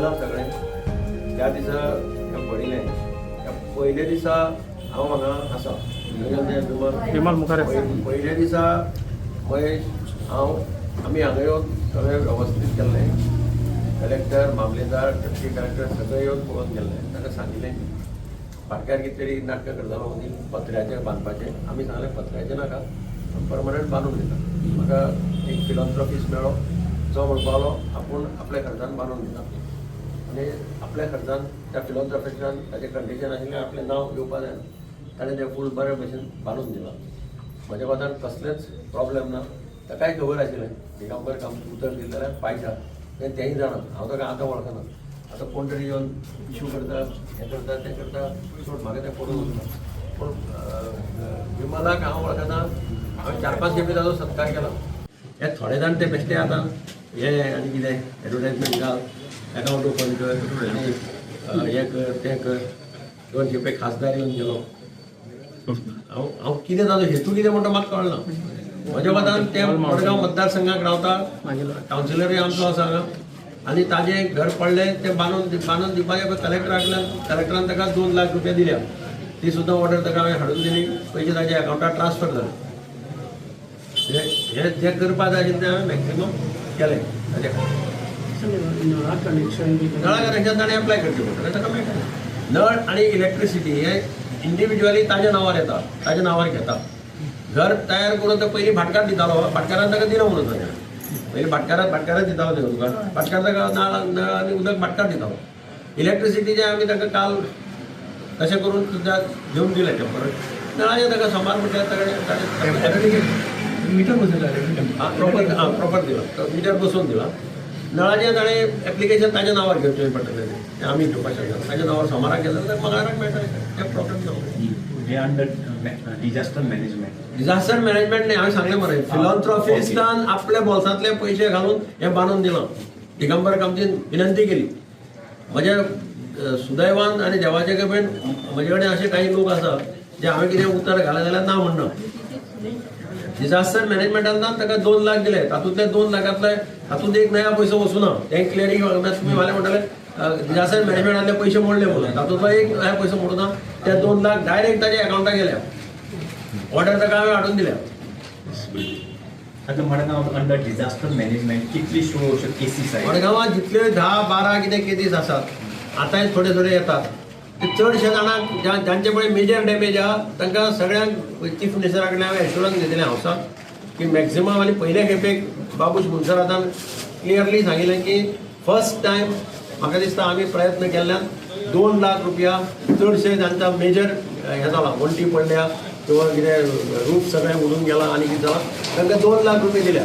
पळयलां सगळें. त्या दिसा हें पडिल्लें, त्या पयल्या दिसा हांव हांगा आसा. विमल. विमल मुखार ये. पयल्या दिसा महेश, हांव, आमी हांगा येवन सगळें वेवस्थीत केल्लें. कलेक्टर, मामलेदार, डेप्युटी कलेक्टर सगळे येवन पळोवन गेल्ले. ताका सांगिल्लें, भाटकार कितें तरी नाटकां करतालो मदीं पत्र्याचेर बांदपाचें. आमी सांगलें, पत्र्याचें नाका, परमनंट बांदून दिता. म्हाका एक फिलॉन्थ्रॉपिस्ट मेळ्ळो, जो म्हणपा लागलो आपूण आपल्या खर्चान बांदून दिता. आनी आपल्या खर्चान त्या फिलॉन्थ्रॉपिस्टान, ताचें कंडिशन आशिल्लें, आपलें नांव घेवपा जायना, ताणें तें फूल बरे भशेन बांदून दिलां. म्हज्या मतान कसलेंच प्रॉब्लेम ना. ताकाय खबर आशिल्लें, दिगंबर कामत उतर दिलें जाल्यार पाळटा तें. तेंय जाणा. हांव ताका आतां वळखना. आतां कोण तरी येवन इशू करता, हें करता, तें करता, सोड, म्हाका तें पडून वचना. पूण विमलाक हांव वळखना. हांवें चार पांच खेपे ताजो सत्कार केला. हे थोडे जाण ते बेश्टे आतां हे आनी कितें एडवर्टायजमेंट घाल, एकावंट ओपन कर आनी हें कर, तें कर. दोन खेपे खासदार येवन गेलो. हांव हांव कितें, ताजो हेतू कितें म्हणटा म्हाका कळना. म्हज्या मतान ते मडगांव मतदारसंघाक रावता, कावन्सिलरूय आमचो आसा हांगा आनी ताजें घर पडलें, तें बांदून बांदून दिवपाचें कलेक्टरा कडल्यान. कलेक्टरान ताका 2 लाख रुपया दिल्या. ती सुद्दां ऑर्डर ताका हांवें हाडून दिली. पयशे ताज्या अकावंटार ट्रान्सफर जाले. हे हे जे करपा जाय आशिल्लें तें हांवें मॅक्सिमम केलें ताजे खातीर. नळा कनेक्शन बी? नळा कनेक्शन ताणें एप्लाय करचें पडटलें, ताका मेळटा. नळ आनी इलेक्ट्रिसिटी हे इंडिविज्युअली ताज्या नांवार येता, ताज्या नांवार घेता. घर तयार करून तो पयलीं भाटकार दितालो. भाटकारान ताका दिना म्हणून सांगलें. पयलीं भाटकाराक, भाटकाराक दितालो ते तुका. भाटकार ताका नळ नळ आनी उदक भाटकार दितालो. इलेक्ट्रिसिटीचें आमी ताका काल तशें करून सुद्दां घेवन दिलें तें परत. नळाचें ताका सोमार म्हटल्यार ताणें ताणें एप्लिकेशन मिटर बसयला? हां, प्रॉपर, हां, प्रॉपर दिला. तो मिटर बसोवन दिला. नळाचें ताणें एप्लिकेशन ताज्या नांवार घेवचें पडटलें. तें आमी घेवपाक शकना. ताज्या नांवार सोमाराक गेलें जाल्यार मंगळाराक मेळटलें. तें प्रॉब्लेम ना. हे under disaster management. Disaster management न्ही, हांवें सांगलें मरे, फिलॉन्थ्रॉपिस्टान आपल्या बोल्सांतले पयशे घालून हें बांदून दिलां. दिगंबर कामतीन विनंती केली. म्हज्या सुदैवान आनी देवाच्या कृपेन म्हजे कडेन अशे काही लोक आसा जे हांवें कितें उतर घालें जाल्यार ना म्हणना. डिझास्टर मॅनेजमेंटान ताका 2 लाख दिले. तातूंतले 2 लाखांतले तातूंत एक नया पयसो वचूना. तें क्लियरिंग तुमी फाल्यां म्हणटले डिझास्टर मॅनेजमेंटांतले पयशे मोडले म्हणून. तातूंतलो एक नया पयसो मोडूना. ते 2 लाख डायरेक्ट ताच्या अकावंटाक गेल्या. ऑर्डर ताका हांवें हाडून दिल्या. आता मडगांव अंडर डिझास्टर मॅनेजमेंट कितलीश्यो अश्यो केसीस आयल्या? मडगांवां जितले 10-12 कितें केसीस आसात, आतांय थोडे थोडे येतात ते. चडशे जाणांक जांचे पळय मेजर डॅमेज आहा, तांकां सगळ्यांक चीफ मिनिस्टरा कडल्यान हांवें एश्युरन्स घेतिल्लें हावसाक की मॅक्झिमम. आनी पयले खेपेक बाबूश मुन्सरातान क्लियरली सांगिल्लें की फर्स्ट टायम म्हाका दिसता आमी प्रयत्न केल्ल्यान 2 लाख रुपया चडशे जांकां मेजर हें जालां, वण्टी पडल्या किंवा कितें रूफ सगळें उडून गेलां आनी कितें जालां, तांकां 2 लाख रुपया दिल्या.